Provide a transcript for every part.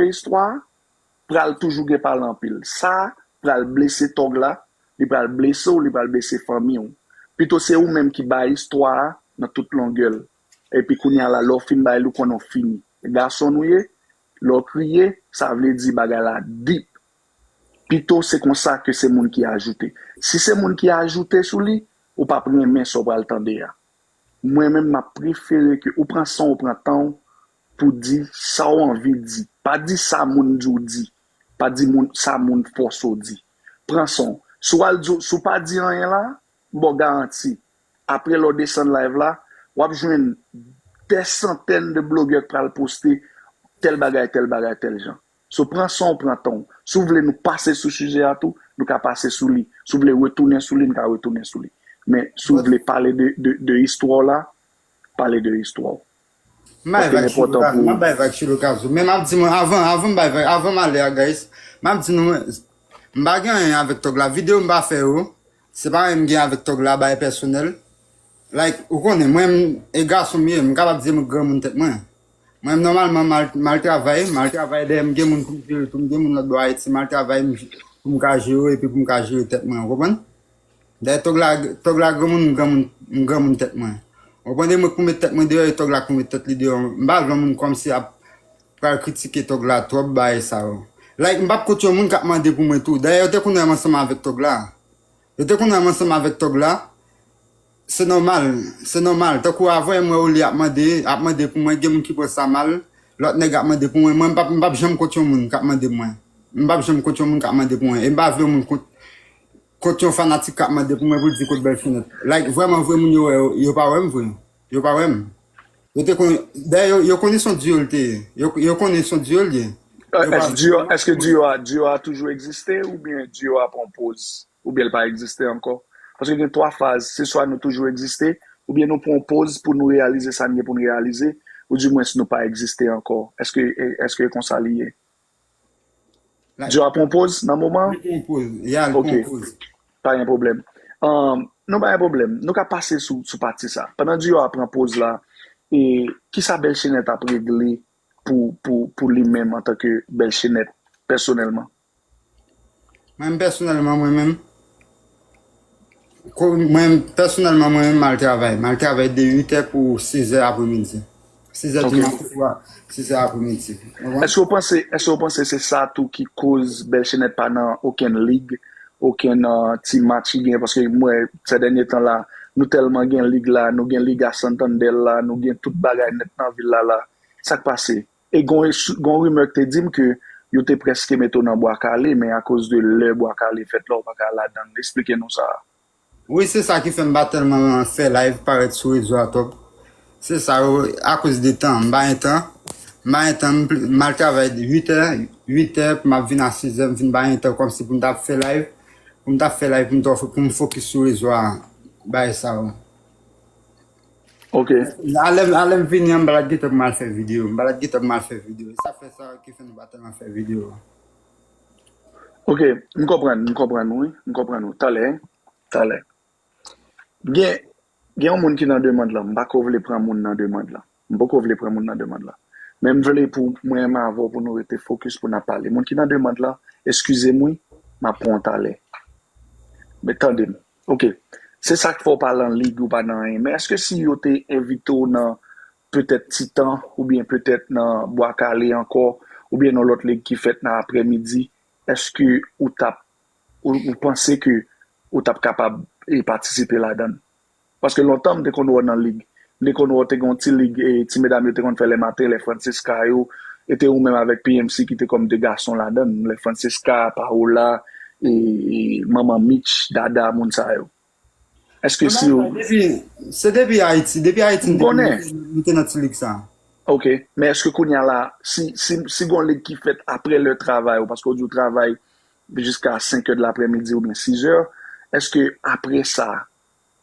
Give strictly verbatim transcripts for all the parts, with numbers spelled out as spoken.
istwa a, pral toujou gen pale anpil. Sa pral blese tòg la, li pral blese w, li pral blese fanmi w. Pito se ou menm ki bay istwa a nan tout longè l. Epi kounye a la, lè w fin bay li, ou konnen w fini. Gason nou ye, lè w kriye, sa vle di bagay la deep. Pito se konsa ke se moun ki ajoute. Si se moun ki ajoute sou li, ou p ap renmen sa w pral tande a. Mwen menm, m ap prefere ke ou pran san w, ou pran tan w pou di sa w anvi di. Pa di sa moun di w di. Pa di moun, sa moun fòse w di. Pran san w. Si w al di, si w pa di anyen la, m ba w garanti. Apre lè w desann live la, w ap jwenn dè santèn de blogè k pral poste tèl bagay, tèl bagay, tèl jan. So, pran san w, pran tan w. Si w vle nou pase sou sijè a tou, nou ka pase sou li. Si w vle retounen sou li, nou ka retounen sou li. Men, si w vle pale de, de, de istwa w la, pale de istwa w. M bay vag sou lokazyon, m ap bay vag sou lokazyon. Men m ap di nou, avan, avan m bay vag, avan m ale a, guys, m ap di nou, m pa gen anyen avèk tòg la. Videyo m pa fè yo, se pa anyen m gen avèk tòg la, bagay pèsonèl. Like, ou konnen, mwen, m, e gason m ye, m kapab di m granmoun tèt mwen. Mwen, nòmalman, m al, m al travay, m al travay dèyè, m gen moun pou m jere tou, m gen moun lòt bò Ayiti, m al travay m, pou m ka jere yo, epi pou m ka jere tèt mwen, ou konprann? Dayè, tòg la, tòg la granmoun, m granmoun, m granmoun tèt mwen. Ou konprann, e mwen k pou met tèt mwen deyò, e tòg la k pou met tèt li deyò. M pa vle yon moun kòmsi ap pral kritike tòg la twòp, bagay sa yo. Like, m p ap kont yon moun k ap mande pou mwen tou. Dayè, yo te konn wè m ansanm avèk tòg la. Yo te konn wè m ansanm avèk tòg la. Se nòmal, se nòmal. Tankou avan, m wè Oli ap mande, ap mande pou mwen, gen moun ki pran sa mal. Lòt nèg ap mande pou mwen. Mwen, m p ap, m p ap janm kont yon moun k ap mande mwen. M p ap janm kont yon moun k ap mande pou mwen. E m pa vle yon moun kont, kont yon fanatik k ap mande pou mwen pou l di kot Bèl Chenèt. Like, vrèman vre, moun yo wè, yo, yo pa wè m vre. Yo pa wè m. Yo te konn, dayè, yo, yo konnen se yon duo l te ye. Yo, yo konnen se yon duo l ye. Yo pa Èske duo, èske duo a, duo a toujou egziste, oubyen duo a pran poz, oubyen l pa egziste ankò? Paske gen twa faz, se swa nou toujou egziste, oubyen nou pran poz pou nou reyalize sa n gen pou n reyalize, oudimwens nou pa egziste ankò. Èske, èske e konsa li ye? Duo a pran poz nan moman an? Li pran poz, ya, li pran poz. Pa gen pwoblèm. Ahn, nou pa gen pwoblèm. Nou ka pase sou, sou pati sa. Pandan duo a pran poz la, e kisa Bèl Chenèt ap regle pou, pou, pou li menm antanke Bèl Chenèt, pèsonèlman? Mwen menm, pèsonèlman, mwen menm, ko-, mwen menm, pèsonèlman, mwen menm, m al travay. M al travay de uit è pou sizè apremidi. Sizè dimanch pou sizè apremidi. Ou konprann? Èske w panse, èske w panse se sa tou ki koz Bèl Chenèt pa nan okenn lig, okenn, ah, ti match ki gen? Paske m wè, sè dènye tan la, nou tèlman gen lig la, nou gen Liga Santander la, nou gen tout bagay nèt nan vil la la. Sa k pase? E gon, gon rimè k te di m ke yo te prèske mete w nan Bwa Kale, men akoz de lè Bwa Kale fèt la, w pa ka al ladan l. Esplike nou sa a. Wi, se sa ki fè m pa tèlman fè live parèt sou rezo a twòp. Se sa, yo, akoz de tan, m pa gen tan. M pa gen tan, m pl-, m al travay uit è, uit è, m ap vin a sizè, m vin pa gen tan kòmsi pou m t ap fè live. Pou m t ap fè live, pou m t, pou m fokis sou rezo a, bagay sa yo. Ok. Alè, alè m vini an, m pa t gentan pou m al fè videyo. M pa t gentan pou m al fè videyo. E sa fè sa ki fè nou pa tèlman fè videyo. Ok, m konprann, m konprann wi. M konprann ou. Talè, talè. Gen, gen yon moun ki nan demand lan. M pako vle pran moun nan demand lan. M poko vle pran moun nan demand lan. Men m vle pou mwen menm avè w pou nou rete fokis pou n ap pale. Moun ki nan demand lan, eskize m wi, m ap pran w talè. Men tande m. Ok. Se sa k fè w pa lan lig, ou pa nan anyen. Men èske si yo te envite w nan petèt Titan, oubyen petèt nan Bwa Kale ankò, oubyen nan lòt lig ki fèt nan aprèmidi, èske ou t ap, ou, ou panse ke ou t ap kapab, e, patisipe ladan l? Paske lontan m te konn wè w nan lig. M te konn wè w te gen yon ti lig, e, ti medam yo te konn fè lè maten, lè Francisca yo, e te ou menm avèk P M C ki te kòm de gason ladan l, lè Francisca, Paola, e, e manman Mitch, Dada, moun sa yo. Èske si yo... Depi, se depi Ayiti, depi Ayiti m te, m te nan ti lig sa. Ok, men èske kounye a la, si, si, si gon lig ki fèt apre lè travay ou, paske w di w travay jiska senk è de laprèmidi oubyen sizè, èske apre sa,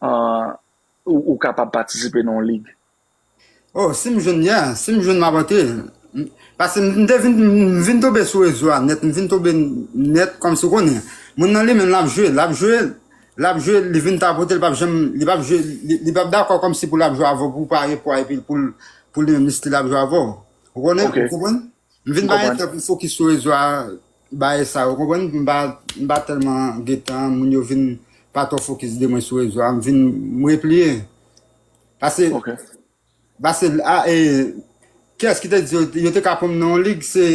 ah, ou, ou kapab patisipe nan yon lig? Oh, si m jwenn, yeah, si m jwenn m ap antre. Paske m, m te vin, m vin tonbe sou rezo a nèt, m vin tonbe nèt kòmsi w konnen. Moun nan li menm l ap jwe, l ap jwe, l ap jwe, li vin tapote, li p ap janm, li p ap jwe, li, li p ap dakò kòmsi pou l ap jwe avè w, pou w pa repo a, epi pou l, pou li menm li still ap jwe avè w. Ou konnen, ou konprann? M vin pa gen tan pou fokis sou rezo a, bagay sa, ou konprann? M pa, m pa tèlman gen tan, moun yo vin pa twò fokis de mwen sou rezo a, m vin, m repliye. Pase, pase, a, e, kiyès ki te di yo, yo te ka pran m nan yon lig, se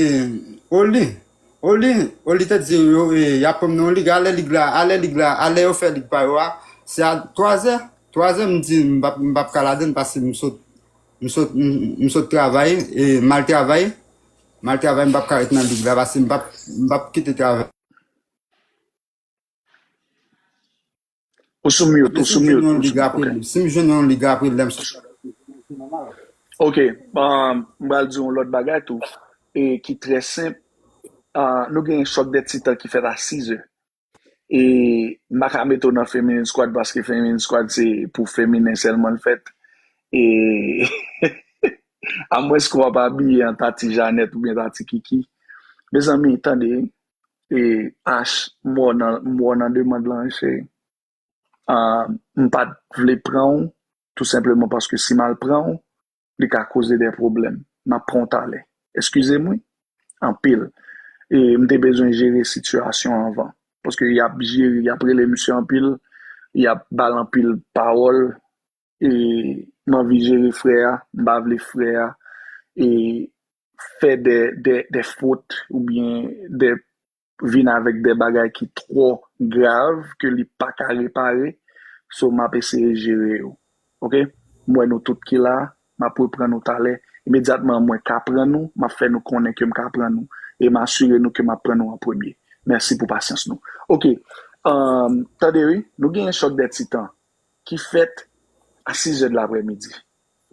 Oli. Oli, Oli te di yo, e, y ap pran m nan yon lig, alè lig la, alè lig la, alè yo fè lig pa yo a, se a twazè, twazè m di m p ap, m p ap ka ladann pase m sot, m sot, m, m sot travay, e, m al travay, m al travay, m p ap ka ret nan lig la, pase m p ap, m p ap kite travay. Ou sou mute, ou sou mute. Si m jwenn yon lig apre, si m jwenn yon lig apre, lè m sou. Ok, um, m pral di yon lòt bagay tou, e ki trè senp. Uh, nou gen Chòk dè Titan ki fèt a sizè. E m pa ka mete w nan Feminine Squad paske Feminine Squad se pou feminen sèlman l fèt. E amwens ke w ap abiye an Tati Janèt oubyen Tati Kiki. Mezanmi, tande, e H, m wè w nan, m wè w nan demand lan, wi, cheri. Ah, m pa t vle pran w, tou senpleman paske si m al pran w, li ka koze de pwoblèm. M ap pran w talè. Eskize m, wi. Anpil. E m te bezwen jere sitiyasyon an anvan. Paske y ap jere, y ap rele misye anpil, y ap ba l anpil pawòl. E m anvi jere frè a, m pa vle frè a, e fè de, de, de fot oubyen de vin avèk de bagay ki twò grav ke li pa ka repare. So, m ap eseye jere yo. Ok? M wè nou tout ki la, m ap reprann nou talè. Imedyatman mwen ka pran nou, m ap fè nou konnen ke m ka pran nou. E m asire nou ke m ap pran nou an premye. Mèsi pou pasyans nou. Ok. Um, tande wi, nou genyen Chòk dè Titan ki fèt a sizè de laprèmidi.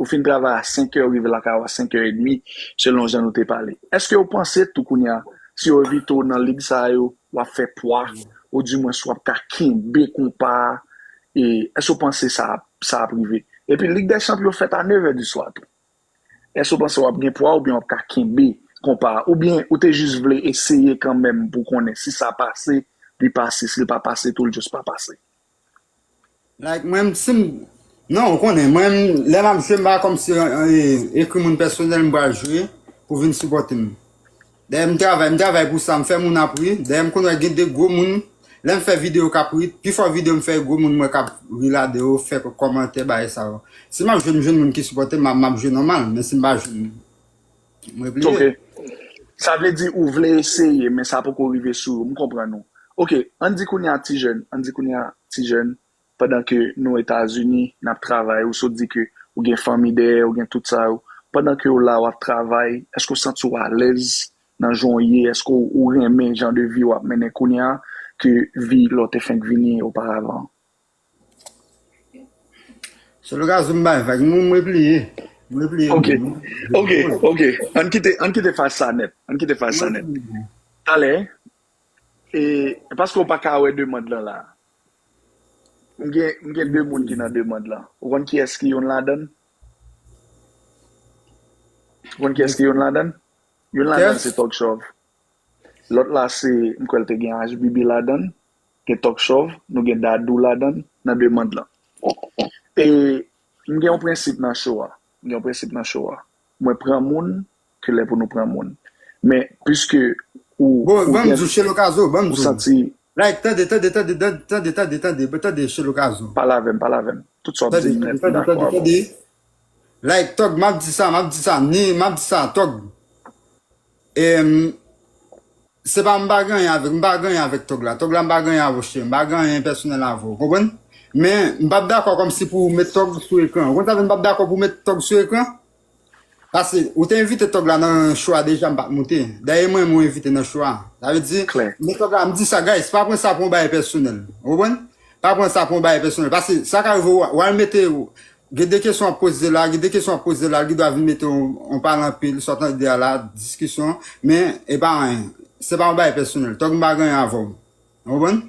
Ou fin travay a senk è, ou rive lakay ou a senk è edmi, selon jan nou te pale. Èske ou panse tou kounye a, si yo envite w nan lig sa yo, w ap fè pwa, oudimwens w ap ka kenbe konpa a, e èske w panse sa, sa ap rive? Epi Lig dè Chanpyon fèt a nevè di swa tou. Èske w panse w ap gen pwa oubyen w ap ka kenbe konpa a? Oubyen ou te jis vle eseye kanmenm pou w konnen si sa pase, li pase, si l pa pase tou, l jis pa pase? Like, mwen, si m, non, ou konnen, mwen, lè m ap jwe, m pa kòmsi, e, ekri moun pèsonèl m pral jwe pou vin sipòte m. Dayè, m travay, m travay pou sa, m fè moun ap ri. Dayè, m konn wè gen de gwo moun, lè m fè videyo k ap ri, pifò videyo m fè gwo moun m wè k ap ri ladan yo, fè kòmantè, bagay sa yo. Si m ap jwe, m jwenn moun ki sipòte m, m ap, m ap jwe nòmal, men si m pa jwenn, m repliye. Ok. Sa vle di ou vle eseye, men sa poko rive sou ou. M konprann ou. Ok, ann di kounye a ti jèn, ann di kounye a ti jèn, pandan ke nou Etazini, n ap travay, ou sot di ke ou gen fanmi dèyè, ou gen tout sa yo. Pandan ke w la, w ap travay, èske w santi w alèz nan jan w ye? Èske w, ou renmen jan de vi w ap mennen kounye a ke vi lè w te fenk vini oparavan? Se lokazyon m bay vag, m, m repliye. M repliye. Ok, ok, ok. Ann kite, ann kite faz sa nèt. Ann kite faz sa nèt. Talè, e, paske w pa ka wè demand lan la. M gen, m gen de moun ki nan demand lan. Ou konn kiyès ki youn ladan l? Ou konn kiyès ki youn ladan l? Youn ladan l se Tòg Chòv. Lòt la se, m kwè l te gen H B B ladan l, gen Tòg Chòv, nou gen Dadou ladan l, nan demand lan. E m gen yon prensip nan show a. M gen yon prensip nan show a. Mwen pran moun ke lè pou nou pran moun. Men, piske ou, bon, ou ban m di w, Chelo Kazo, ban m di w. Santi. Like, tande, tande, tande, tande, tande, tande, tande, tande, Chelo Kazo. Pale avè m, pale avè m. Tout sa w ap di m, mèt dakò avè w. Like, Tòg, m ap di sa, m ap di sa, ni, m ap di sa, Tòg. E, m, se pa m pa gen anyen avèk, m pa gen anyen avèk Tòg la. Tòg la, m pa gen anyen avè w, cheri. M pa gen anyen pèsonèl avè w, ou konprann? Men, m p ap dakò kòmsi pou w met Tòg sou ekran. Ou konn sa fè m p ap dakò pou w met Tòg sou ekran? Paske ou te envite Tòg la nan show a deja, m pa t moute. Dayè, mwen menm ou envite nan show a. Sa vle di, men Tòg la, m di sa, guys, pa pran sa pou yon bagay pèsonèl. Ou konprann? Pa pran sa pou yon bagay pèsonèl. Paske sa ka rive, w, w al mete, gen de kesyon w ap poze la, gen de kesyon w ap poze la, li gendwa vin mete yon, yon pale anpil, sa w tande a la, diskisyon, men e pa anyen. Se pa yon bagay pèsonèl. Tòg m pa gen anyen avè w. Ou konprann?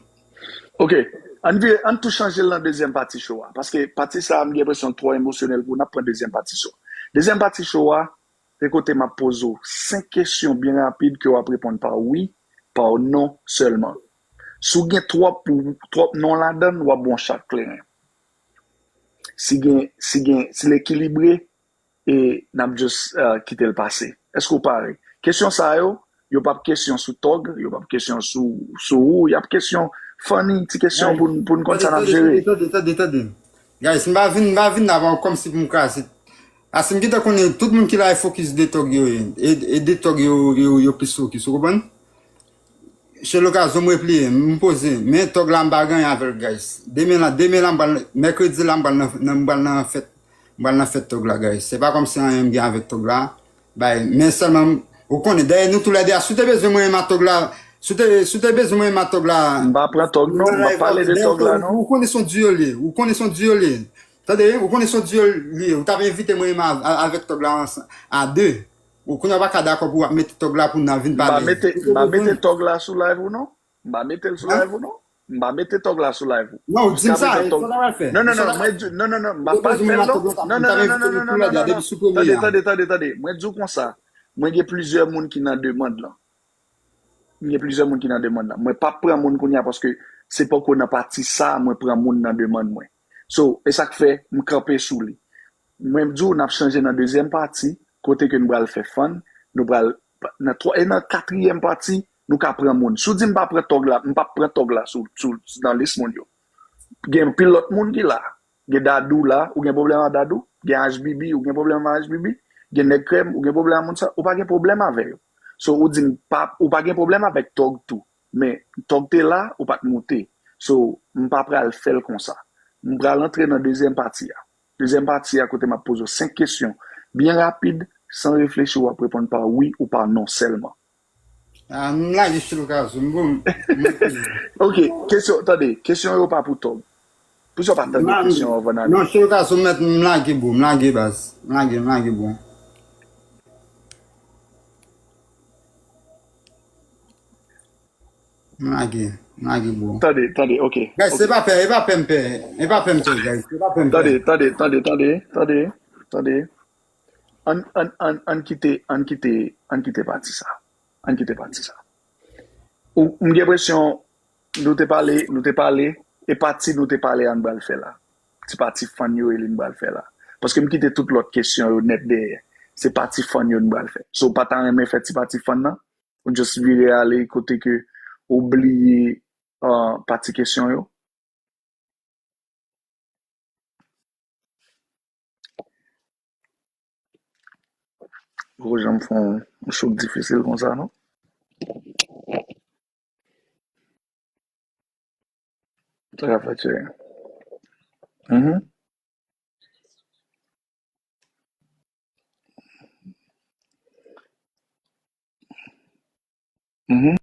Ok. Ann vire, ann tou chanje l nan dezyèm pati show a. Paske pati sa a, m gen enpresyon l twò emosyonèl pou n ap pran dezyèm pati show a. Dezyèm pati show a, se kote m ap poze w senk kesyon byen rapid ke w ap reponn pa wi, pa non sèlman. Si w gen twòp, twòp non ladan l, w ap bon chak kleren. Si gen, si gen, si l ekilibre, e n ap just, uh, kite l pase. Èske w pare? Kesyon sa yo, yo p ap kesyon sou Tòg, yo p ap kesyon sou, sou ou, y ap kesyon funny, ti kesyon pou n, pou n konn sa n ap jere. Tande, tande, tande, tande. Guys, m pa vin, m pa vin la kòmsi pou m kraze. Paske m gentan konnen tout moun ki la e fokis de Tòg yo ye. E, e de Tòg yo, yo, yo plis fokis, ou konprann? Se lokazyon m repliye, m poze. Men Tòg la, m pa gen anyen avè l, guys. Demen la, demen la, m pral, mèkredi la, m pral nan, nan, m pral nan fèt, m pral nan fèt Tòg la, guys. Se pa kòmsi anyen m gen avèk Tòg la. Bay, men sèlman, ou konnen, dèyè nou toulède a, si w te bezwen mwen menm a Tòg la, si w te, si w te bezwen mwen menm a Tòg la, m pa pran Tòg, non, m pa pale de Tòg la, non. Ou konnen se yon duo li ye, ou konnen se yon duo li ye. Tande, ou konnen se yon duo li ye, ou t ap envite mwen menm a, a, avèk Tòg la ansanm, a de. Ou konnen w pa ka dakò pou w ap mete Tòg la pou n nan vin pale. M pa mete, m pa mete Tòg la sou live ou non. M pa mete l sou live ou non. M pa mete Tòg la sou live ou. Non, ou di m sa, e sa w ta pral fè. Non, non, non, mwen di, non, non, non, m pa pral fè l non. Non, non, non, non, non, non, non, non, non, non. Tande, tande, tande, tande. Mwen di w konsa. Mwen gen plizyè moun ki nan demann lan. Mwen gen plizyè moun ki nan demann lan. Mwen p ap pran moun kounye a paske se poko nan pati sa a mwen pran moun nan demann mwen. So, e sa k fè m kanpe sou li. Mwen di w n ap chanje nan dezyèm pati, kote ke nou pral fè fun, nou pral nan twa, e nan katriyèm pati, nou ka pran moun. Si w di m pa pran Tòg la, m p ap pran Tòg la sou, sou, nan lis moun yo. Gen anpil lòt moun ki la. Gen Dadou la, ou gen pwoblèm ak Dadou? Gen H B B, ou gen pwoblèm ak H B B? Gen Nèg Krèm, ou gen pwoblèm ak moun sa? Ou pa gen pwoblèm avè yo. So, ou di m pa, ou pa gen pwoblèm avèk Tòg tou. Men, Tòg te la, ou pa t moute. So, m pa pral fè l konsa. M pral antre nan dezyèm pati a. Dezyèm pati a, kote m ap poze w senk kesyon byen rapid, san reflechi, w ap reponn pa wi ou pa non sèlman. Ah, m lage sou lokazyon, m bon. Ok, kesyon, tande, kesyon yo pa pou Tòg. Poukisa w pa tande kesyon anvan n ale? Non, sou lokazyon, mèt, m lage, bro, m lage, baz. M lage, m lage, bro. M lage, m lage, bro. Tande, tande, ok. Guys, se pa pè, e pa pè m pè. E pa pè m pè, guys. Se pa pè m pè. Tande, tande, tande, tande, tande, tande. Ann, ann, ann, ann kite, ann kite, ann kite pati sa. Ann kite pati sa. Ou, m gen enpresyon nou te pale, nou te pale, e pati nou te pale a n pral fè la. Ti pati fun yo e li n pral fè la. Paske m kite tout lòt kesyon yo nèt dèyè. Se pati fun yo n pral fè. So, w pa ta renmen fè ti pati fun nan? Ou just vire ale kote ke ou bliye, uh, pati kesyon yo? Poko janm fè yon, yon chok difisil konsa, non? Sa ka fè tchè. Mhm. Mhm.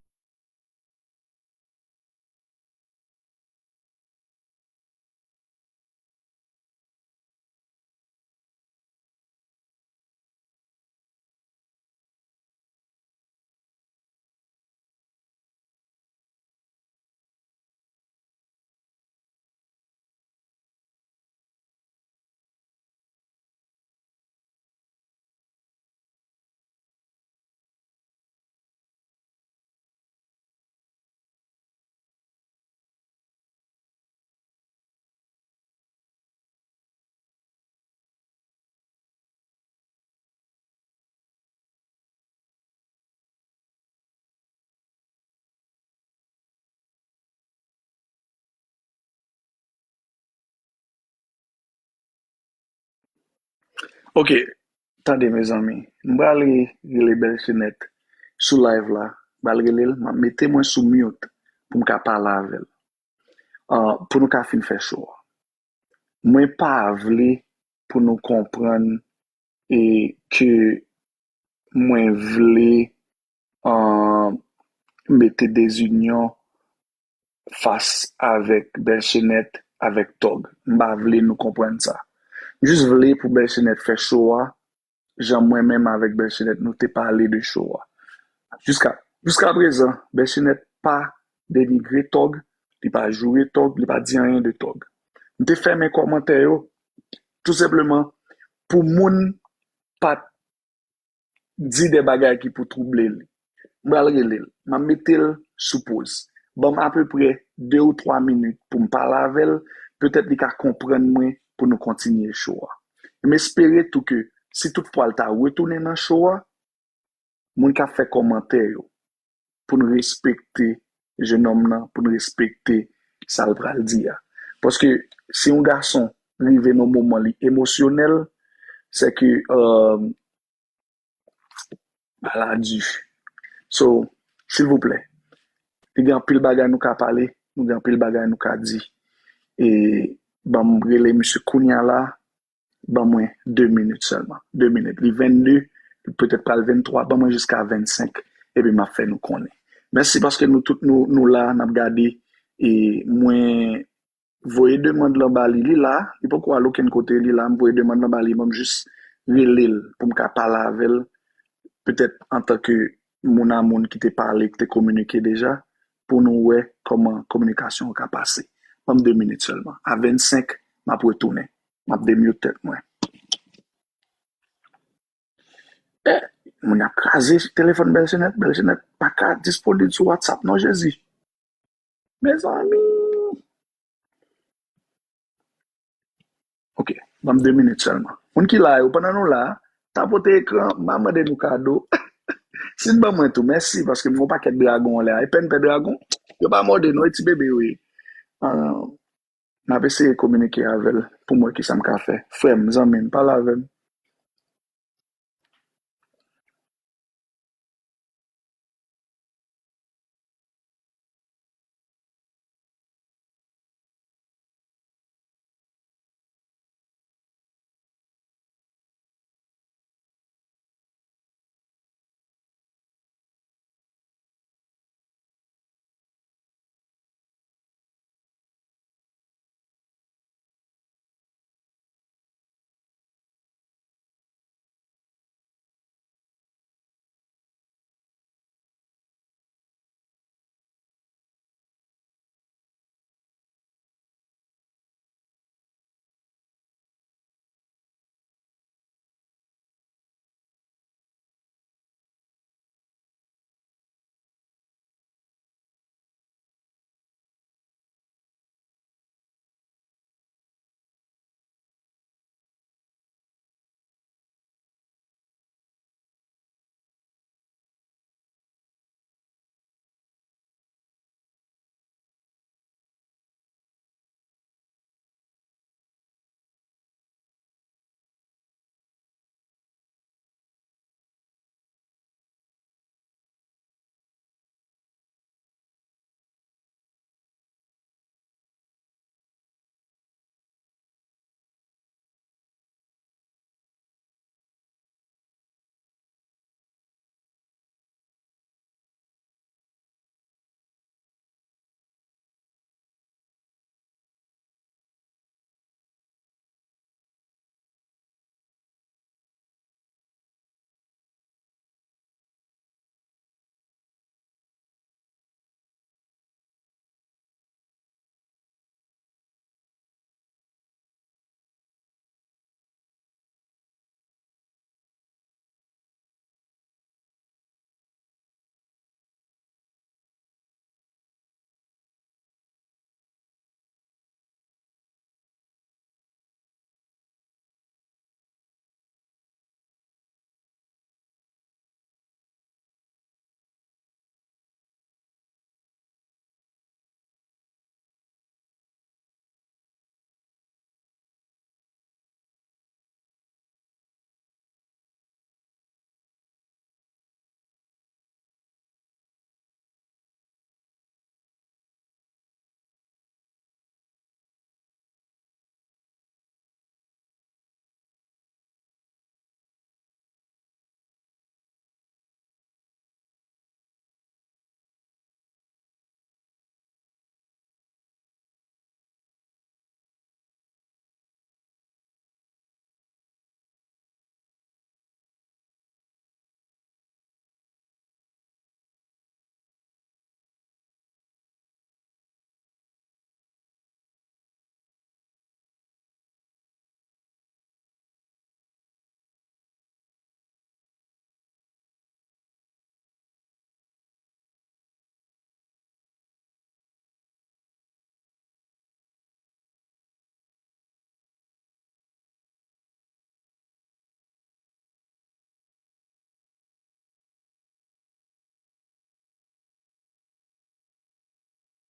Ok, tande mezanmi, m prale rele Bèlchenèt sou live la, m pral rele l, m ap mete mwen sou mute pou m ka pale avè l. Ah, pou nou ka fin fè show a. Mwen pa vle pou nou konprann e ke mwen vle, ah, mete dezinyon fas avèk Bèlchenèt, avèk Tòg. M pa vle nou konprann sa. M jis vle pou Bèlchenèt fè show a jan mwen menm avèk Bèlchenèt nou te pale de show a. Jiska, jiska prezan, Bèlchenèt pa denigre Tòg, li pa joure Tòg, li pa di anyen de Tòg. M te fèmen kòmantè yo, tou senpleman, pou moun pa t di de bagay ki pou twouble li. M pral rele l. M ap mete l sou poz. Ban m apeprè de ou twa minit pou m pale avè l. Petèt li ka konprann mwen pou nou kontinye show a. E m espere tou ke si toutfwa l ta retounen nan show a, moun k ap fè kòmantè yo, pou n respekte jenòm nan, pou n respekte sa l pral di a. Paske si yon gason rive nan moman li emosyonèl, se ke euh, bagay la di. So, silvouplè, li gen anpil bagay nou ka pale, nou gen anpil bagay nou ka di. E ban m rele misye kounya la, ban mwen de minit sèlman. De minit. Li vennde, li petèt pral venntwa, ban mwen jiska vennsenk, epi m ap fè nou konnen. Mèsi paske nou tout nou, nou la, n ap gade, e mwen voye demann lan ba li, li la, li poko al okenn kote, li la, m voye demann lan ba li, ban m jis rele l pou m ka pale avè l, petèt antanke moun a moun ki te pale, ki te kominike deja, pou nou wè kòman kominikasyon an ka pase. Ban m de minit sèlman. A vennsenk, m ap retounen. M ap demute tèt mwen. Eh, moun ap kraze telefòn Bèlchenèt. Bèlchenèt pa ka disponib sou WhatsApp non, Jezi. Mezanmi. Ok, ban m de minit sèlman. Moun ki la yo, pandan nou la, tapote ekran, m a mande nou kado. Si n ban mwen tou, mèsi, paske m gon pakèt dragon anlè a. E pèn pè dragon, yo pa mòde non, e ti bebe yo ye. Ah, m ap eseye kominike avè l pou m wè kisa m ka fè. Frè m, zanmi m, pale avè m.